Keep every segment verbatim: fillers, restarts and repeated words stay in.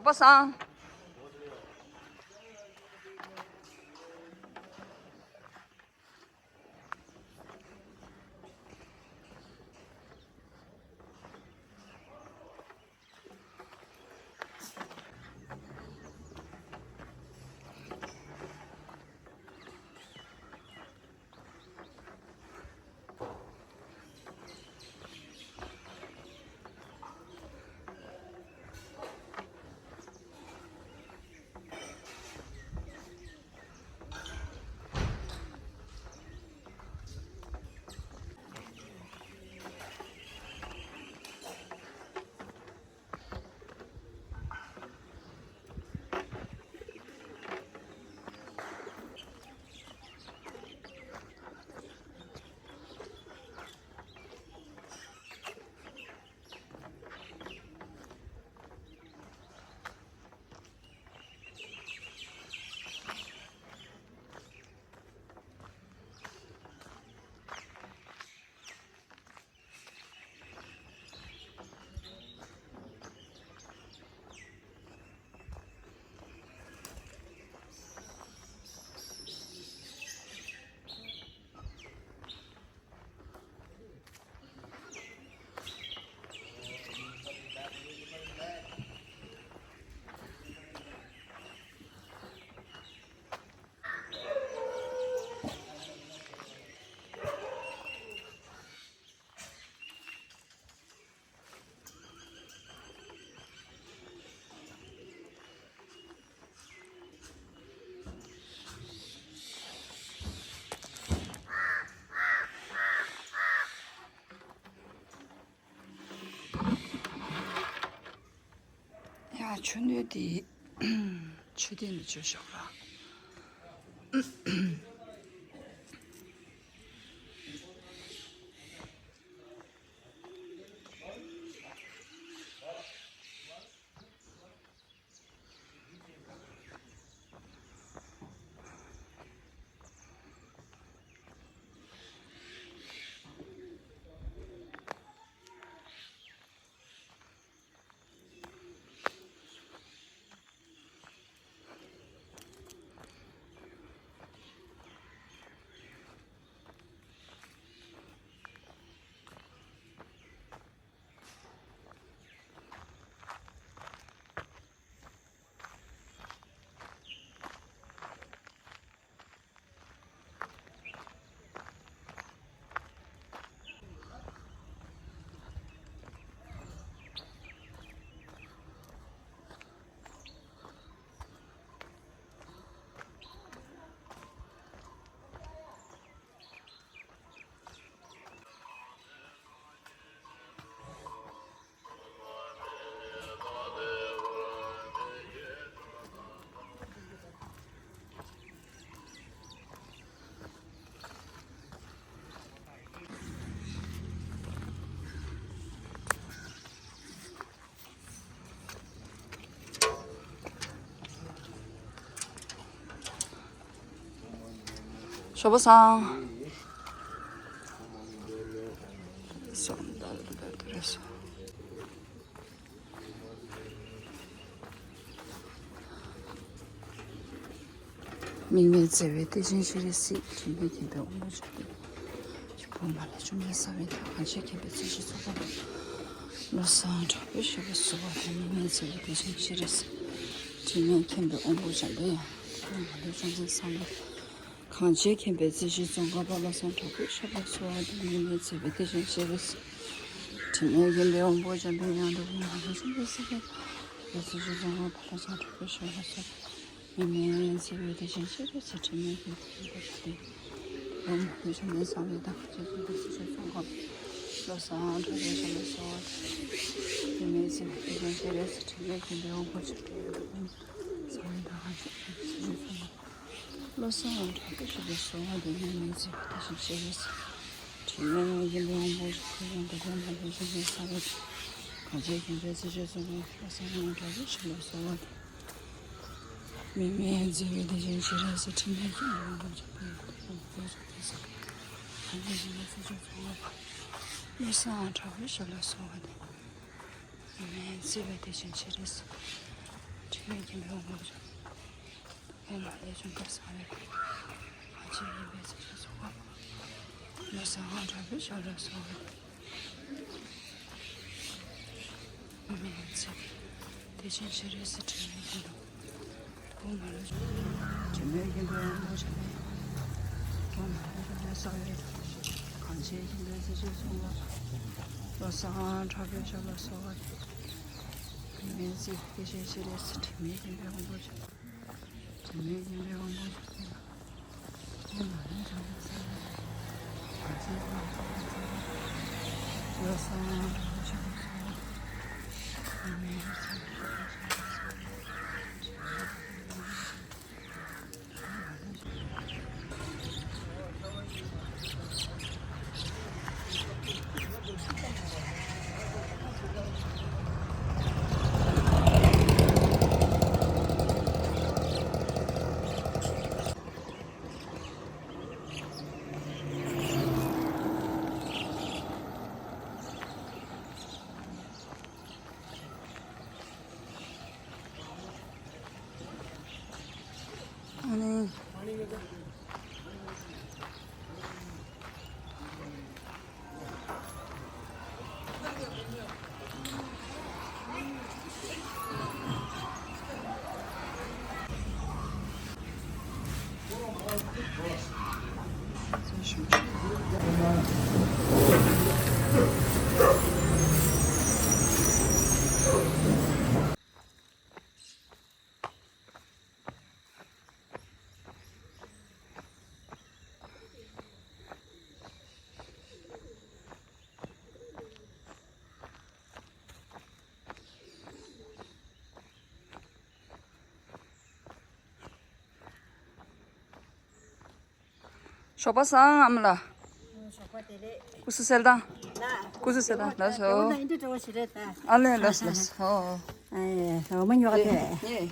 པ་སང་། ཡ། ཆུ་སྣོད་དེ་མཆོད་རྟེན་ལ་བཅོས་ཤོག་ར། ཞོགས་པ་བཟང་། དམིགས་མེད་བརྩེ་བའི་གཏེར་ཆེན་སྤྱན་རས་གཟིགས། དྲི་མེད་མཁྱེན་པའི་དབང་པོ་འཇམ་དཔལ། ཆོས་སྐུ་མ་ལུས་བཅོམ་ལྡན་གསང་བའི་བདག། གང་ཞིག་མཁྱེན་པའི་བརྩེ་ཆེན་ཚོགས་པ། བློ་བཟང་གྲགས་པའི་ཞབས་ལ་གསོལ་བ་འདེབས། དམིགས་མེད་བརྩེ་བའི་གཏེར་ཆེན་སྤྱན་རས་གཟིགས། དྲི་མེད་མཁྱེན་པའི་དབང་པོ་འཇམ་དཔལ་དབྱངས། ཆོས་སྐུ་མ་ལུས་བཅོམ་ལྡན་གསང་བའི་བདག། གང་ཞིག་མཁྱེན་པའི་བརྩེ་ཆེན་ཚོགས་པ། བློ་བཟང་གྲགས་པའི་ཞབས་ལ་གསོལ་བ་འདེབས། དམིགས་མེད་བརྩེ་བའི་གཏེར་ཆེན་སྤྱན་རས་གཟིགས། དྲི་མེད་མཁྱེན་པའི་དབང་པོ་འཇམ་དཔལ་དབྱངས། ཆོས་སྐུ་མ་ལུས་བཅོམ་ལྡན་གསང་བའི་བདག། གང་ཞིག་མཁྱེན་པའི་བརྩེ་ཆེན་ཚོགས་པ། བློ་བཟང་གྲགས་པའི་ཞབས་ལ་གསོལ། དམིགས་མེད་བརྩེ་བའི་གཏེར་ཆེན་སྤྱན་རས་གཟིགས། དྲི་མེད་མཁྱེན་པའི་དབང་པོ་འཇམ་དཔལ། ཆོས་སྐུ་མ་ལུས་བཅོམ་ལྡན་གསང་བའི་བདག། གང་ཞིག་མཁྱེན་པའི་བརྩེ་ཆེན་ཚོགས་པ། བློ་བཟང་གྲགས་པའི་ཞབས་ལ་གསོལ་བ། དམིགས་མེད་བརྩེ་བའི་གཏེར་ཆེན་སྤྱན་རས་གཟིགས། དྲི་མེད་མཁྱེན་པའི་དབང་པོ་འཇམ་དཔལ་དབྱངས། གང་ཞིག་མཁྱེན་པའི་བརྩེ་ཆེན་ཚོགས་པ། བློ་བཟང་གྲགས་པའི་ཞབས་ལ་གསོལ་བ་འདེབས། དམིགས་མེད་བརྩེ་བའི་གཏེར་ཆེན་སྤྱན་རས་གཟིགས། དྲི་མེད་མཁྱེན་པའི་དབང་པོ་འཇམ་དཔལ་དབྱངས། དྲི་མེད་མཁྱེན་པའི་བརྩེ་ཆེན་ཚོགས་པ། བློ་བཟང་གྲགས་པའི་ཞབས་ལ་གསོལ་བ། དམིགས་མེད་བརྩེ་བའི་གཏེར་ཆེན་སྤྱན་རས་གཟིགས། དྲི་མེད་མཁྱེན་པའི་དབང་པོ་འཇམ་དཔལ་དབྱངས། གང་ཞིག་མཁྱེན་པའི་བརྩེ་ཆེན་ཚོགས་པ། བློ་བཟང་གྲགས་པའི་ཞབས་ལ་གསོལ་བ་འདེབས། དམིགས་མེད་བརྩེ་བའི་གཏེར་ཆེན་སྤྱན་རས་གཟིགས། དྲི་མེད་མཁྱེན་པའི་དབང་པོ་ཡོད། ཐུགས་ཀའི་མ་ལུས་འཇོམས་པར་བྱ་བའི། གང་ཞིག་ཡོན་ཏན་གཟི་བརྗིད་གསུང་བ། བློ་གསལ་དབང་དྲག་པོའི་ཞབས་ལ་གསོལ་བ། དམིགས་མེད་ཡེ་ཤེས་ཀྱི། བདེ་ཆེན་སྤྱན་རས་གཟིགས་དྲི་མེད་ཀྱི་མདོག་དྲི་མེད་མཁྱེན་པའི་དབང་པོ་ཡོད། ཐུགས་ཀའི་མ་ལུས་འཇོམས་པར་བྱ་བའི། གང་ཞིག་ཡོན་ཏན་གཟི་བརྗིད་གསུང་བ། བློ་གསལ་དབང་དྲག་པོའི་ཞབས་ལ་གསོལ་བ། དམིགས་མེད་ཡེ་ཤེས་ཀྱི། བདེ་ཆེན་སྤྱན་རས་གཟིགས་དྲི་མེད་མཁྱེན་པའི་དབང་པོ་ཡོད། དྲི་མེད་མཁྱེན་པའི་དབང་པོ་ཡོད། ཨ་ནི། ཞོགས་པ་བཟང་ཨ་མ་ལགས། ཞོགས་པ་བདེ་ལེགས། སྐུ་གཟུགས་གསལ་ཐང་། ལགས། སྐུ་གཟུགས་གསལ་ཐང་། ལགས་སོ། དེ་འདྲ་ཅོག་ཞིག་རེད་ད། ཨ་ལས། ལགས་སོ། ལགས་སོ། ཨོ། ཨ་ཡེ། འོ་མ་ཉོ་ག་དེ། ཨེ།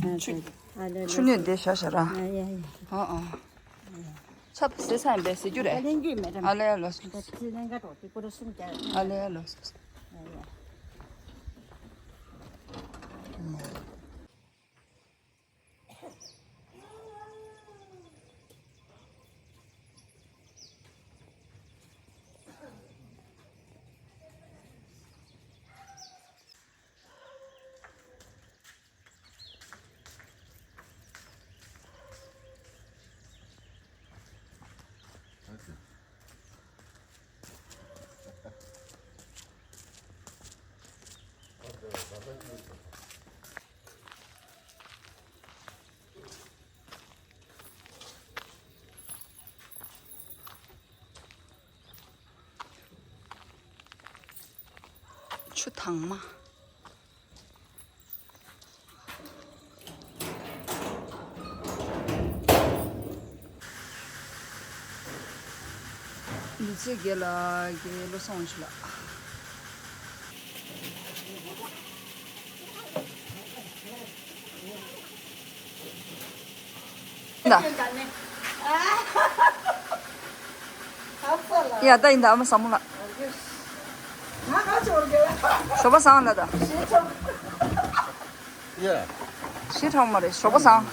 ཨ་ཆུ། ཨ་ལས། ཆུ་ལས་བསྡད་བཞག་བཞག་ར། ཨ་ཡེ་ཡེ། ཨོ་ཨོ། ཆབ་ཟེ་ས་ཡིན་པས་ཟེ་རྒྱུ་རེད། ད་ལེན་རྒྱུ་མེད་དམ། ཨ་ལས། ལགས་སོ། ད་ཅི་ལེན་ག་འགྲོ་དེ་ཀོ་ར་གསུམ་རྒྱག་ཨ་ལས། ལགས་སོ། ཨ་ཡེ། ཆུ་དྭངས་མ། མི་ཚེ་རྒྱལ་ལ་རྒྱལ་བློ་སོང་ཆུ་ལ། ཡ་ད་ཡིན་ད་ཨ་མ་བཟང་མོ་ལགས། ཞོགས་པ་བཟང་ལགས་ད། ཞེ་དྲག་མ་རེད། ཞོགས་པ་བཟང་།